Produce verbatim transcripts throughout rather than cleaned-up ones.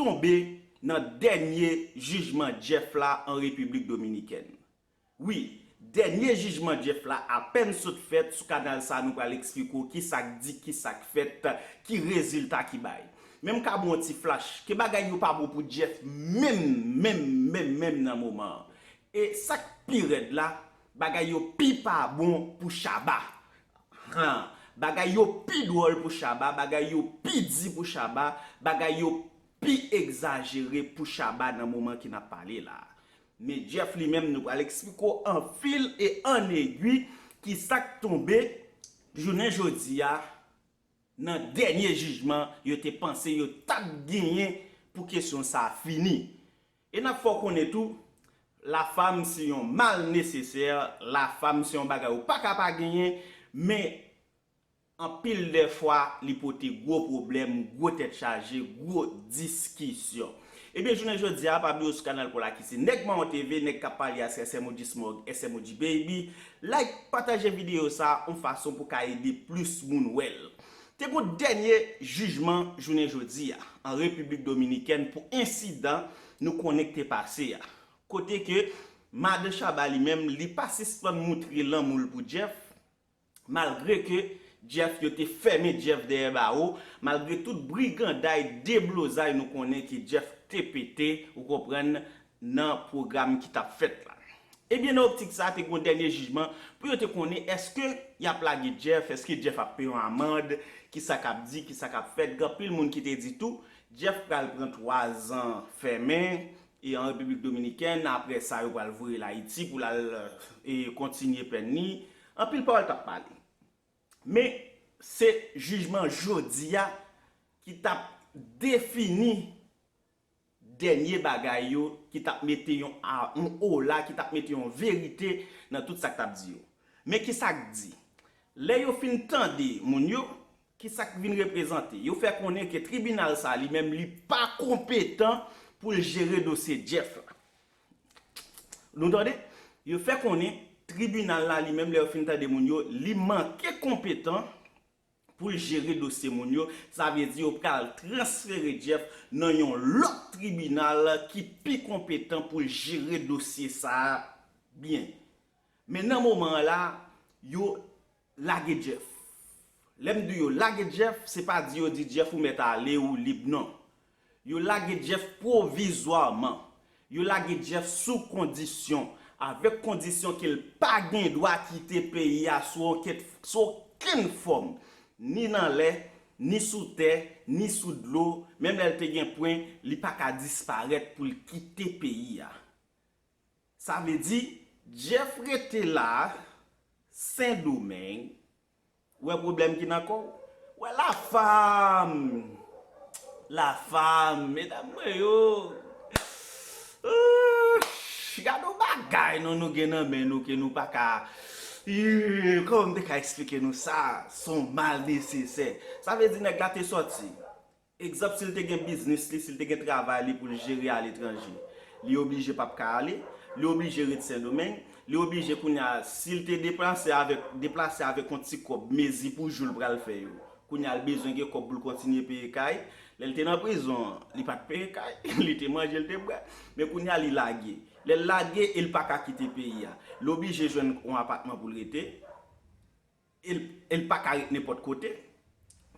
tonbe nan dènye jijman Jeff la an Repiblik Dominikèn. Wi, dènye jijman Jeff la apèn sot fèt sou kanal sa, nou pral eksplike w kisa k di, kisa k fèt, ki rezilta ki bay. Men m ka ba w yon ti flash, ke bagay yo pa bon pou Jeff menm, menm, menm, menm nan moman an. E sa k pi rèd la, bagay yo pi pa bon pou Shabba. Han, bagay yo pi dwòl pou Shabba, bagay yo pi di pou Shabba, bagay yo pi egzajere pou Shabba nan moman ke n ap pale la. Men Jeff li menm, nou pral eksplike w an fil e an egwi kisa k tonbe jounen jodi a nan dènye jijman yo te panse yo t ap genyen pou kesyon sa a fini. E n ap fè w konnen tou, la femme c'est un mal nécessaire, la femme se yon bagay ou pa ka pa genyen, men anpil dè fwa, li pote gwo pwoblèm, gwo tèt chaje, gwo diskisyon. Ebyen, jounen jodi a, pa bliye w sou kanal pou la ki se Nèg Mawon T V, nèg k ap pale a se S M O G Smog, S M O G Baby. Like, pataje videyo sa a, yon fason pou ka ede plis moun wè l. Te gon dènye jijman jounen jodi a, an Repiblik Dominikèn pou ensidan nou konnen k te pase a. Kote ke madan Shabba li menm, li pa sispann moutre lanmou l pou Jeff, malgre ke Jeff, yo te fèmen Jeff dèyè bawo, malgre tout briganday, deblozay nou konnen ke Jeff te pete, ou konprann, nan pwogram ki t ap fèt la. Ebyen, nan optik sa, te gon dènye jijman pou yo te konnen èske y ap lage Jeff, èske Jeff ap peye yon amann, kisa k ap di, kisa k ap fèt. Gen anpil moun ki te di tou, Jeff pral pran twa zan fèmen, e an Repiblik Dominikèn, apre sa, yo pral voye l Ayiti pou l al, e, kontinye pèn li. Anpil pawòl t ap pale. Men, se jijman jodi a ki t ap defini dènye bagay yo, ki t ap mete yon a-, yon ola, ki t ap mete yon verite nan tout sa k t ap di yo. Men kisa k di? Lè yo fin tande moun yo, kisa k vin reprezante? Yo fè konnen ke tribinal sa li menm li pa konpetan pou l jere dosye Jeff la. Nou tande? Yo fè konnen tribinal la li menm, lè yo fin tande moun yo, li manke konpetan pou l jere dosye moun yo. Sa vle di yo pral transfere Jeff nan yon lòt tribinal ki pi konpetan pou l jere dosye sa a byen. Men nan moman an la, yo lage Jeff. Lè m di yo lage Jeff, se pa di yo di Jeff ou mèt ale, ou lib, non. Yo lage Jeff pwovizwaman. Yo lage Jeff sou kondisyon, avèk kondisyon ke l pa gen dwa kite peyi a sou okenn, sou okenn fòm, ni nan lè, ni sou tè, ni sou dlo, menm lè l te gen pwen, li pa ka disparèt pou l kite peyi a. Sa vle di, Jeff rete la, Sendomeng, wè pwoblèm ki nan kò w. Wè lafam! Lafam, medam mwen yo! Ouch! Gade yon bagay non nou gen nan men nou ke nou pa ka, ih, kòman m te ka eksplike nou sa? Se yon mal nesesè. Sa vle di nèg la te sòti. Egzanp, si l te gen biznis li, si l te gen travay li pou l jere aletranje, li oblije p ap ka ale, li oblije ret Sendomeng, li oblije kounye a, si l te deplase avèk, deplase avèk yon ti kòb, mezi pou jou l pral fè yo. Kounye a, l bezwen gen kòb pou l kontinye peye kay. Lè l te nan prizon an, li pa t peye kay, li te manje, l te bwè. Men kounye a, li lage. Lè l lage, e l pa ka kite peyi a. L oblije jwenn yon apatman pou l rete. E l, e l pa ka ret nenpòt kote.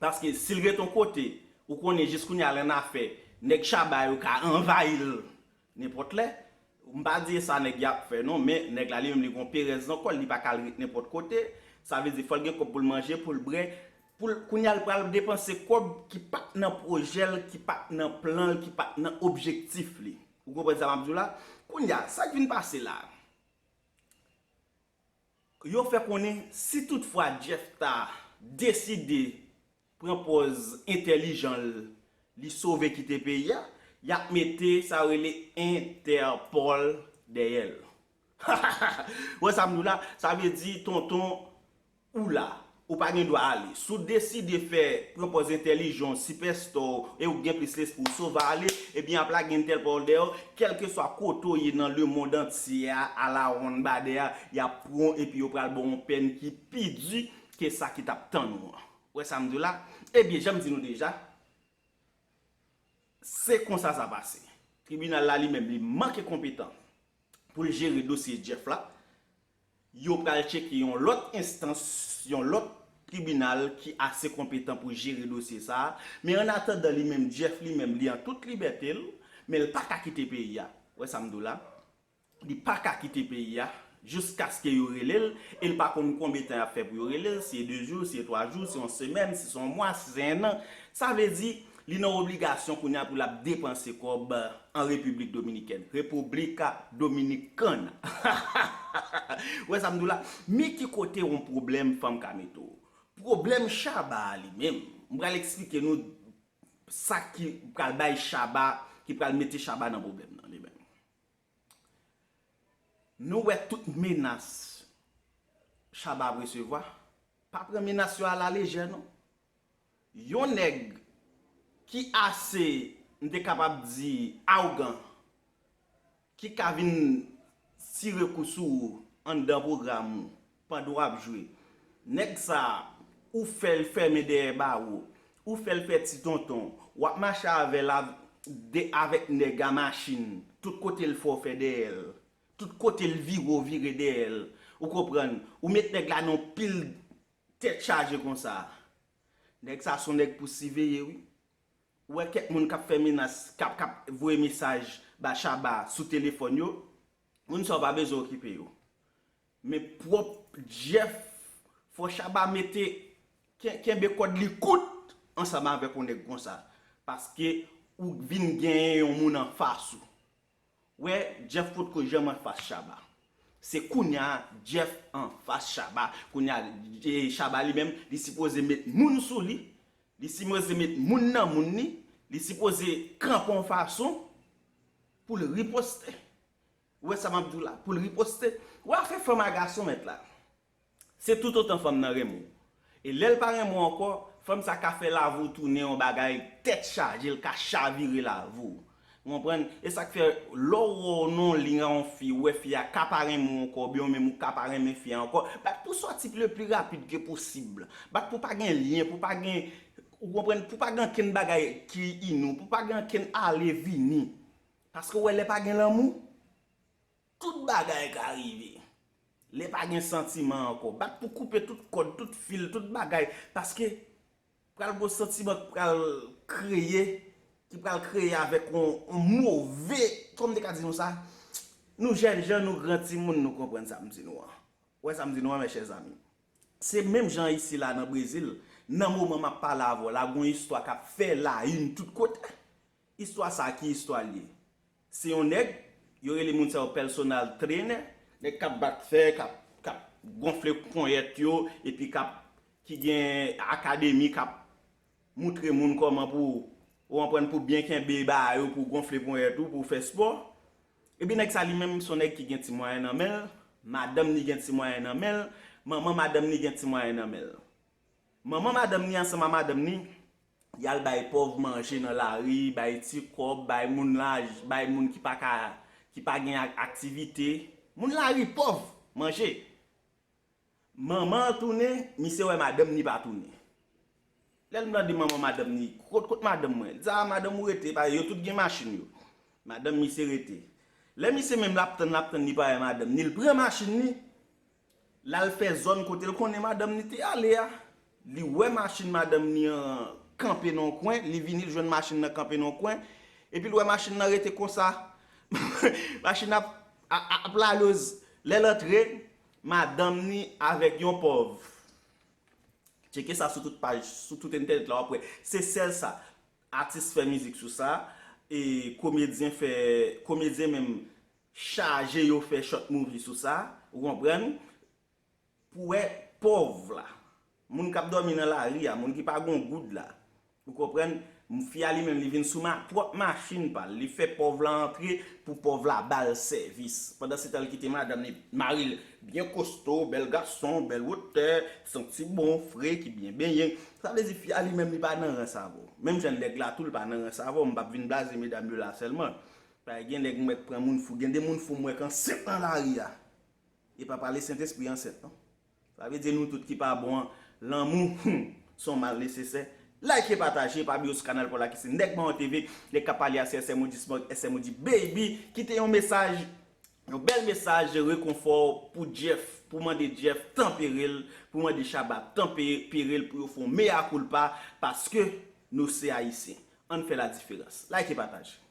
Paske si l ret yon kote, ou konnen jis kounye a l annafè, nèg Shabba yo ka anvayi l nenpòt lè. M pa di e sa nèg y ap fè non, men nèg la li menm li gon perèz nan kò l, li pa ka al ret nenpòt kote. Sa vle di fò l gen kòb pou l manje, pou l bwè, pou l, kounye a l pral depanse kòb ki pa t nan pwojè l, ki pa t nan plan l, ki pa t nan objektif li. Ou konprann sa m ap di w la? Kounye a, sa k vin pase la? Yo fè konnen si toutfwa Jeff ta deside pran pòz entèlijan l, li sove kite peyi a, y ap mete sa yo rele Entèpòl dèyè l. Ou wè sa m di w la? Sa vle di tonton ou la, ou pa gen dwa ale. Si w deside fè pran pòz entèlijan w, sipèsta w, e w gen plis lespri w sove ale, ebyen y ap lage Entèpòl dèyè w, kèlkeswa kote w ye nan lemonn antye a, alawonnbadè a, y ap pran w epi yo pral ba w yon pèn ki pi di ke sa ki t ap tann ou an. Ou wè sa m di w la? Ebyen, jan m di nou deja, Se konsa sa pase. Tribinal la li menm li manke konpetan pou l jere dosye Jeff la. Yo pral tcheke yon lòt enstans, yon lòt tribinal ki ase konpetan pou jere dosye sa a. Men annatandan li menm, Jeff li menm, li an tout libète l, men l pa ka kite peyi a. Wè sa m di w la? Li pa ka kite peyi a jiskaske yo rele l, e l pa konn konbyen tan y ap fè pou yo rele l, si se de jou, si se twa jou, si se yon semèn, si se yon mwa, si se ennan. Sa vle di, li nan obligasyon kounye a pou l ap depanse kòb an Repiblik Dominikèn. República Dominicana. Wè sa m di w la? Men ki kote yon pwoblèm fanm ka mete w. Pwoblèm Shabba a li menm, m pral eksplike nou sa ki pral bay Shabba, ki pral mete Shabba nan pwoblèm nan li menm. Nou wè tout menas Shabba ap resevwa, pa pran menas yo alalejè non. Yon nèg ki ase, m te kapab di, awogan, ki ka vin tire kou sou ou anndan pwogram ou pandan w ap jwe. Nèg sa a, ou fè l fèmen dèyè bawo, ou fè l fè ti tonton, w ap mache avè l avèk nèg a machin, tout kote l fè w fè dèyè l, tout kote l vire w vire dèyè l, ou konprann, ou met nèg la nan yon pil tèt chaje konsa. Nèg sa se yon nèg pou siveye wi. Ou wè kèk moun k ap fè menas, k ap, k ap voye mesaj ba Shabba sou telefòn yo, moun sa yo pa bezwen okipe yo. Men pwòp Jeff, fò Shabba mete, ken-, kenbe kòd li kout ansanm avèk yon nèg konsa. Paske ou vin genyen yon moun anfas ou. Wè, Jeff potko janm anfas Shabba. Se kounye a Jeff anfas Shabba. Kounye a, e, Shabba li menm, li sipoze met moun sou li. Li sipoze met moun nan moun li. Li sipoze kanpe yon fason pou l riposte. Ou wè sa m ap di w la? Pou l riposte. Ou wè afè fanm a gason mèt la. Se toutotan fanm nan renmen w. E lè l pa renmen w ankò, fanm sa ka fè lavi w tounen yon bagay tèt chaje, l ka chavire lavi w. Ou konprann? E sa k fè, lè w wè w nan yon liy a yon fi, ou wè fi a ka pa renmen w ankò, oubyen w menm ou ka pa renmen fi a ankò, bat pou sòti le pli rapid ke posib. Bat pou pa gen lyen, pou pa gen, ou konprann, pou pa gen ankenn bagay ki inou, pou pa gen ankenn ale vini. Paske w wè lè pa gen lanmou, tout bagay ka rive. Lè pa gen santiman ankò, bat pou koupe tout kòd, tout fil, tout bagay. Paske pral gen santiman k pral kreye, ki pral kreye avèk yon, yon move, kòman m te ka di nou sa? Nou jèn jan, nou gran timoun, nou konprann sa m di nou an. Ou wè sa m di nou an, mes chers amis? Se menm jan isi la nan Brezil, nan moman m ap pale avè w la, gen yon istwa k ap fè la une tout kote. Istwa sa a, ki istwa l ye? Se yon nèg, yo rele moun sa yo personal trainer, nèg k ap bat fè, k ap, k ap gonfle ponyèt yo, epi k ap, ki gen akademi, k ap moutre moun kòman pou, ou konprann, pou byen kenbe ba yo, pou gonfle ponyèt ou, pou fè spò. Epi nèg sa li menm, se yon nèg ki gen ti mwayen nan men l, madanm li gen ti mwayen nan men l, manman madanm li gen ti mwayen nan men l. Manman madanm ni ansanm a madanm ni, y al bay pòv manje nan lari, bay ti kòb, bay moun laj, bay moun ki pa ka, ki pa gen ak-, aktivite. Moun lari pòv manje. Manman an tounen, misye wè madanm ni pa tounen. Lè l mande manman madanm ni, kot, kot madanm mwen? Li di, a, madanm ou rete, paske yo tout gen machin yo. Madanm misye rete. Lè misye menm l ap tann, l ap tann, li pa wè madanm ni, l pran machin ni, l al fè zòn kote l konnen madanm ni te ale a. Li wè machin madanm ni an kanpe nan yon kwen, li vini, l jwenn machin nan kanpe nan yon kwen, epi l wè machin nan rete konsa. Machin ap, a, a, ap laloz. Lè l antre, madanm ni avèk yon pòv. Tcheke sa sou tout paj, sou tout entènèt la, w ap wè. Se sèl sa. Atis fè mizik sou sa, e komedyen fè, komedyen menm chaje yo fè short movie sou sa, ou konprann? Pou wè pòv la, moun k ap dòmi nan lari a, moun ki pa gen yon goud la, ou konprann? Fi a li menm, li vin sou ma-, pwòp machin pa l, li fè pòv la antre pou pòv la ba l sèvis. Pandansetan, l kite madanm li, mari l, byen kosto, bèl gason, bèl wotè, santi bon, fre, ki byen benyen. Sa vle di, fi a li menm, li pa nan rans avè w. Menm jan nèg la tou, li pa nan rans avè w. M p ap vin blaze medam yo la sèlman. Paske gen nèg m wè k pran moun fou. Gen de moun fou m wè k ansent nan lari a. E pa pale Sentespri ansent, non. Sa vle di nou tout ki pa bon an, lanmou, hmm, se yon mal nesesè. Like e pataje, pa bliye sou kanal pa w la ki se Nèg Mawon T V, nèg k ap pale a se S M O G Smoke, S M O G Baby, kite yon mesaj, yon bèl mesaj de rekonfò pou Jeff, pou mande Jeff tanpere l, pou mande Shabba tanpere l pou yo fè yon mea culpa, paske nou se Ayisyen. Ann fè la diferans. Like e pataje.